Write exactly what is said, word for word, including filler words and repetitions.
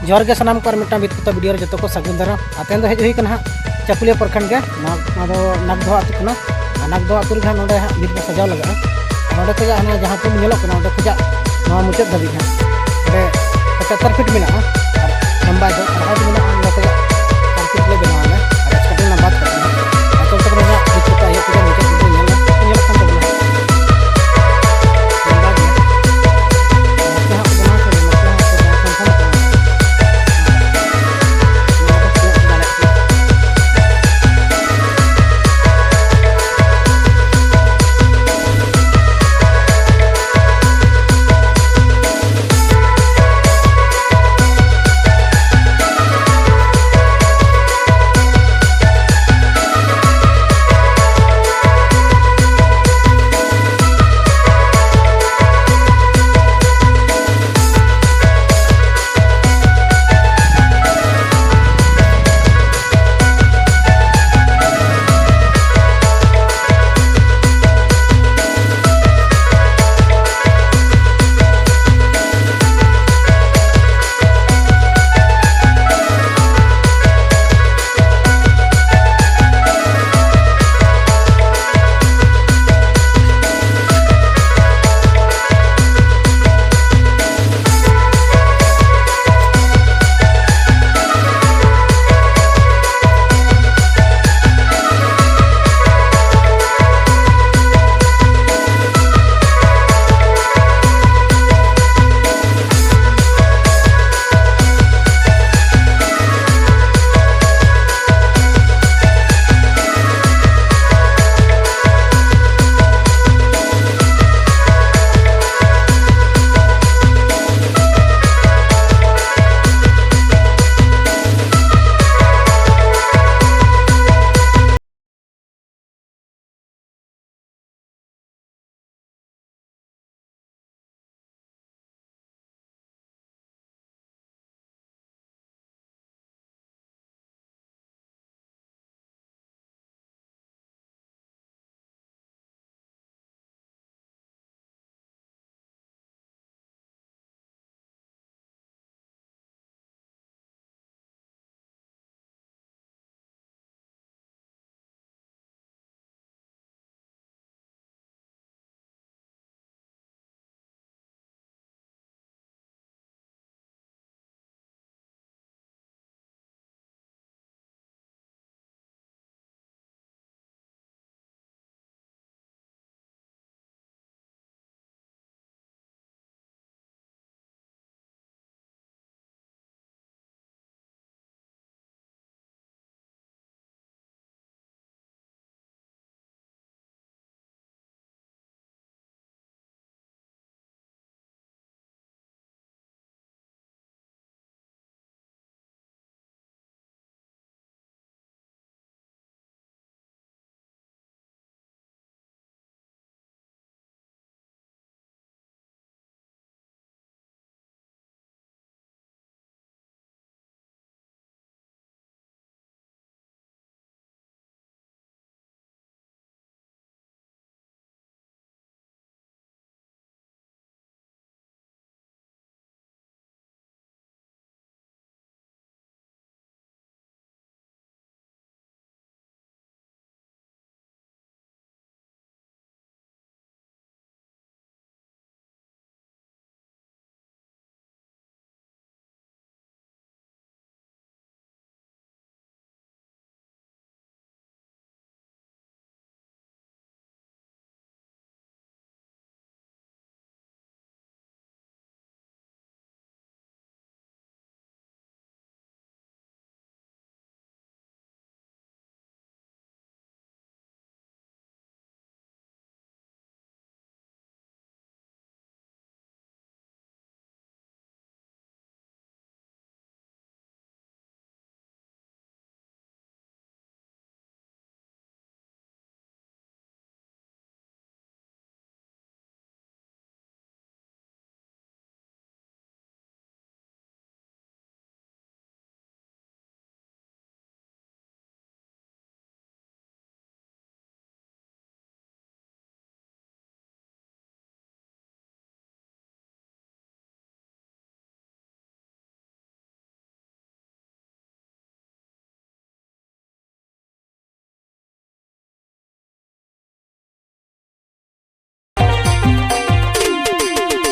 ᱡᱚᱦᱟᱨ ᱜᱮ ᱥᱟᱱᱟᱢ ᱠᱚ, ᱟᱨ ᱢᱤᱫᱴᱟᱝ ᱵᱤᱛ ᱠᱚᱛᱟ ᱵᱷᱤᱰᱤᱭᱳ ᱨᱮ ᱡᱚᱛᱚ ᱠᱚ ᱥᱟᱹᱜᱩᱱ ᱫᱟᱨᱟᱢ᱾ ᱟᱨ ᱛᱮᱦᱮᱧ ᱫᱚ ᱦᱮᱡ ᱦᱩᱭ ᱠᱟᱱᱟ ᱦᱟᱸᱜ ᱪᱟᱹᱠᱩᱞᱤᱭᱟᱹ ᱯᱨᱚᱠᱷᱚᱸᱰ ᱜᱮ, ᱱᱚᱣᱟ, ᱱᱚᱣᱟ ᱫᱚ ᱱᱟᱜᱽᱫᱚᱦᱟ ᱟᱹᱛᱩ ᱠᱟᱱᱟ᱾ ᱟᱨ ᱱᱟᱜᱽᱫᱚᱦᱟ ᱟᱹᱛᱩ ᱨᱮᱜᱮ ᱦᱟᱸᱜ ᱱᱚᱰᱮ ᱦᱟᱸᱜ ᱵᱤᱛ ᱵᱚ ᱥᱟᱡᱟᱣ ᱞᱟᱜᱟᱜᱼᱟ᱾ ᱟᱨ ᱱᱚᱰᱮ ᱠᱷᱚᱡᱟᱜ ᱦᱟᱱᱟ ᱡᱟᱦᱟᱸ ᱠᱚ ᱧᱮᱞᱚᱜ ᱠᱟᱱᱟ, ᱚᱸᱰᱮ ᱠᱷᱚᱡᱟᱜ ᱱᱚᱣᱟ ᱢᱩᱪᱟᱹᱫ ᱫᱷᱟᱹᱵᱤᱡ ᱦᱟᱸᱜ ᱚᱸᱰᱮ ᱯᱚᱸᱪᱟᱛᱛᱳᱨ ᱯᱷᱤᱴ ᱢᱮᱱᱟᱜᱼᱟ᱾ ᱟᱨ ᱞᱚᱢᱵᱟᱭ ᱫᱚ ᱟᱨ ᱦᱟᱭᱤᱴ ᱢᱮᱱᱟᱜᱼᱟ